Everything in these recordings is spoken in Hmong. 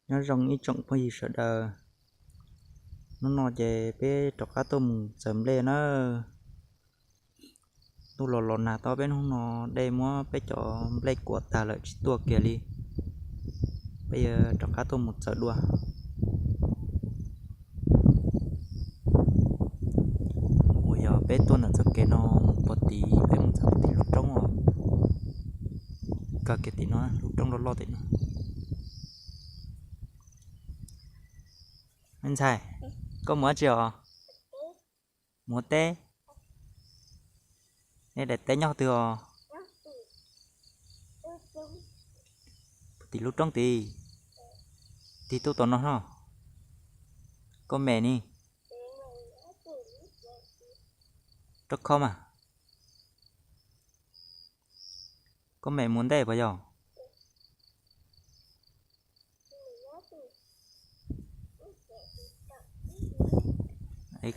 Nyob zoo ib tsoom phooj ywg sawv daws, hnub no ces peb rov qab tuaj mus txawm nplej na. Ntuj los los nag tau peb hnub no, dej muab peb cov nplej kuav tag lawm tsis tuaj kiag li. Peb yuav rov qab tuaj mus txawm dua. Uas yog peb tuaj ntawm txoj kev no mus puag tim, peb mus txog tim lub roob os. Kawg kiag tim no, lub roob loj loj tim no. Me ntxhais, koj mus dab tsi os? Mus ua teb. Nej daim teb nyob twg os? Tim lub roob tid. Tig tuaj tom no no. Koj me ni. Rau kho mas. Koj me mus ntej puas yog?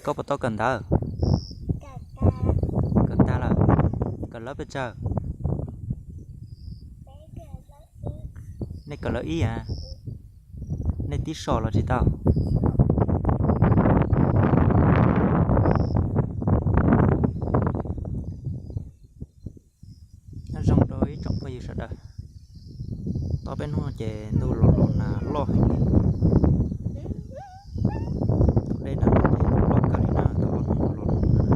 Koj puas tau kawm ntawv? Kawm tag lawm. Kawm lawv pes tsawg? Nej kawm lawv ib a? Nej tib so los tsis tau? Nyob zoo rau ib tsoom phooj ywg sawv daws, tau peb hnub no ces ntuj los los nag loj heev li. Tus dej na, loj kawg li na, tau ob hnub los los nag.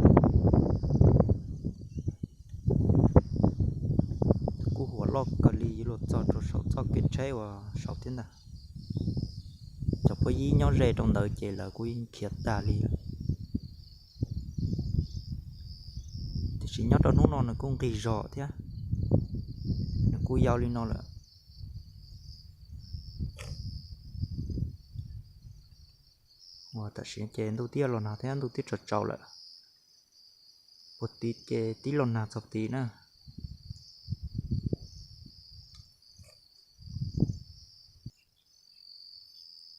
Kuj huam loj kawg li, yuav luag txog rau saum txoj kev tsheb uas saud thiab ntag. Cov phooj ywg nyob ze rau ntawd ces lawv kuj yeej khiav tag li lawm. Tiam sis nyob rau hnub no nws kuj nqig zog thiab, nws kuj yau li no lawm. Uas tam sim ces ntuj twb los nag thiab, ntuj twb tsaus tsaus lawm. Puag tid ces twb los nag txog tid na.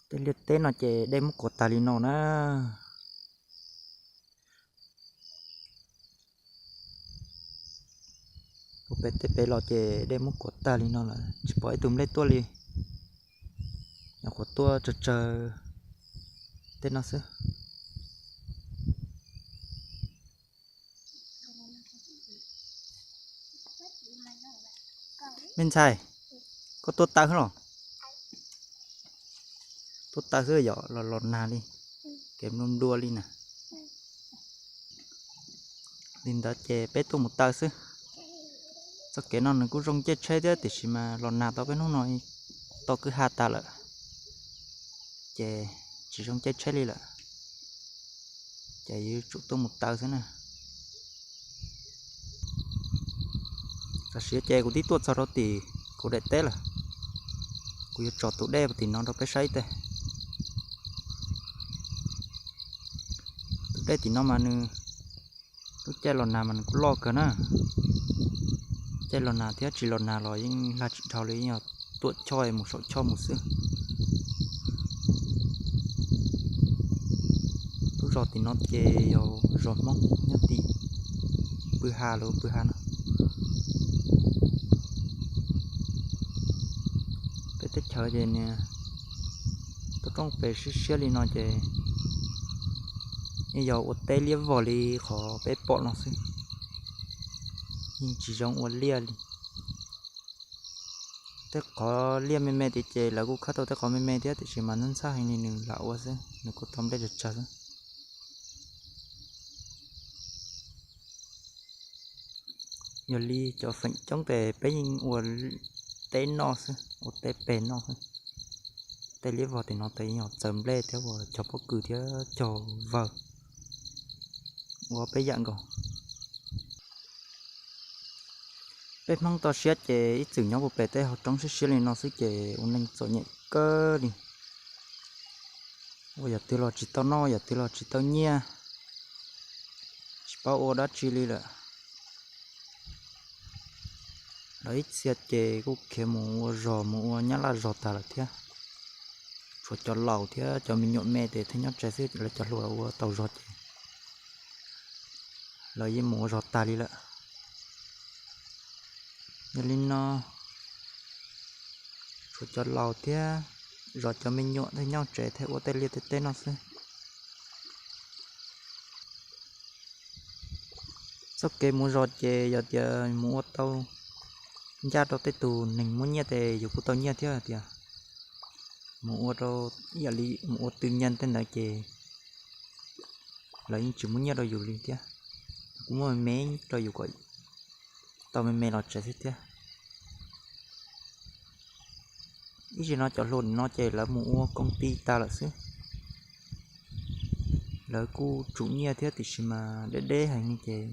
Tej liaj teb no ces dej muab kuav tag li no na. Puag pem tej pem los ces dej muab kuav tag li no lawm, tsis pom ib tug nplej tuaj li. Nyuam qhuav tuaj tsawg tsawg tej no xwb. Me ntxhais, koj tuaj taw xwb los? Tuaj taw xwb yom, los los nag li, kev nplua nplua li na. Li ntawd ces peb tuaj mus taw xwb. Txoj kev no nws kuj zoo caij tsheb thiab tiam sis mas los nag tau peb hnub no tau kwj ha tas lawm, ces tsis zoo caij tsheb li lawm, ces yuav tsum tuaj mus taw xwb na. Tam sim ces kuv twb tuaj txog rau tim kuv daim teb lawm. Kuv yuav tso tus dej tim no rau peb saib teg. Tus dej tim no mas nws lub caij los nag mas nws kuj loj kawg na. Caij los nag thiab tsis los nag los yeej hla tsis dhau li, yeej yog tuam choj mus saum choj mus xwb. Lub zos tim no ces yog zos Hmoob nyob tim pw ha los pw ha no. Peb teb chaws ces niag toj roob pes siab siab li no ces yeej yog ua teb liab vog li qhov peb pom no xwb, yeej tsis zoo ua liaj li. Tej qhov liaj me me tiag ces lawv kuj khawb tau tej qhov me me thiab tiam sis mas ntxhab ntxhab heev li nws lam ua xwb, nws kuj tau nplej tsawg tsawg xwb. Yog li cov feem coob ces peb yeej ua teb noj xwb, ua teb pem noj xwb. Tej liab vog tim no tes yeej yog txawm nplej thiab ua cog pob kws thiab cog vawg, ua peb yam nkaus. Peb Hmoob toj siab ces ib txwm nyob puag pem tej hauv roob siab siab li no xwb ces ua neej txom nyem kawg li. Ua yam twg los tsis tau noj, yam twg los tsis tau nyiaj, tsis paub ua dab tsi li lawm. Lawv ib txhia ces kuj khiav mus ua zog mus ua nyab laj zog tag lawm thiab. Tshuav cov laus thiab cov me nyuam me ces thiaj nyob tsev xwb, lawv cov hluas ua tau zog ces lawv yeej mus ua zog tag li lawm. Yog li no, tshuav cov laus thiab zov cov me nyuam thiab nyob tsev thiab ua tej liaj tej teb no xwb. Txoj kev mus zov ces yog tias mus ua tau ncaj rau tej tus neeg muaj nyiaj ces yus kuj tau nyiaj thiab tias mus ua rau ib yam li mus ua tw nyeej tej ntawd ces lawv yeej tsis muab nyiaj rau yus li thiab, kuj muab me me rau yus kom tau me me los tsev xwb thiab. Ib zaug no cov hluas no ces lawv mus ua koob tij tag lawm xwb. Lawv kuj tsum nyiaj thiab tiam sis mas deb deb heev li ces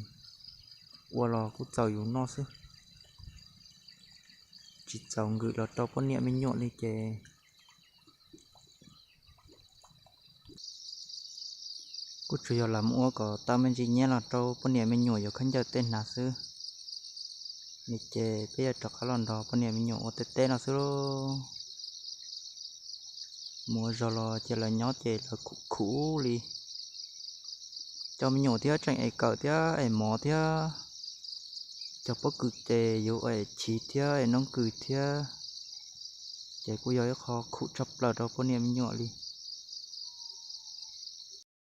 ua los kuj txaus yus noj xwb, tsis txaus nkwm los rau poj niam me nyuam li ces kuj tsuas yog lam mus ua kom tau me ntsis nyiaj los rau poj niam me nyuam yuav khaub ncaws tej hnav xwb. Li ces peb yuav rov qab los nrog poj niam me nyuam ua tej teb no xwb lauj. Mus ua zog los ces lawv nyob ces lawv khuv khuv li. Cov me nyuam thiab tseem es kawm thiab es mov thiab, cov pob kws ces yuav es chiv thiab es noob kws thiab, ces kuj yog ib qho khuv tshaj plaws rau poj niam me nyuam li.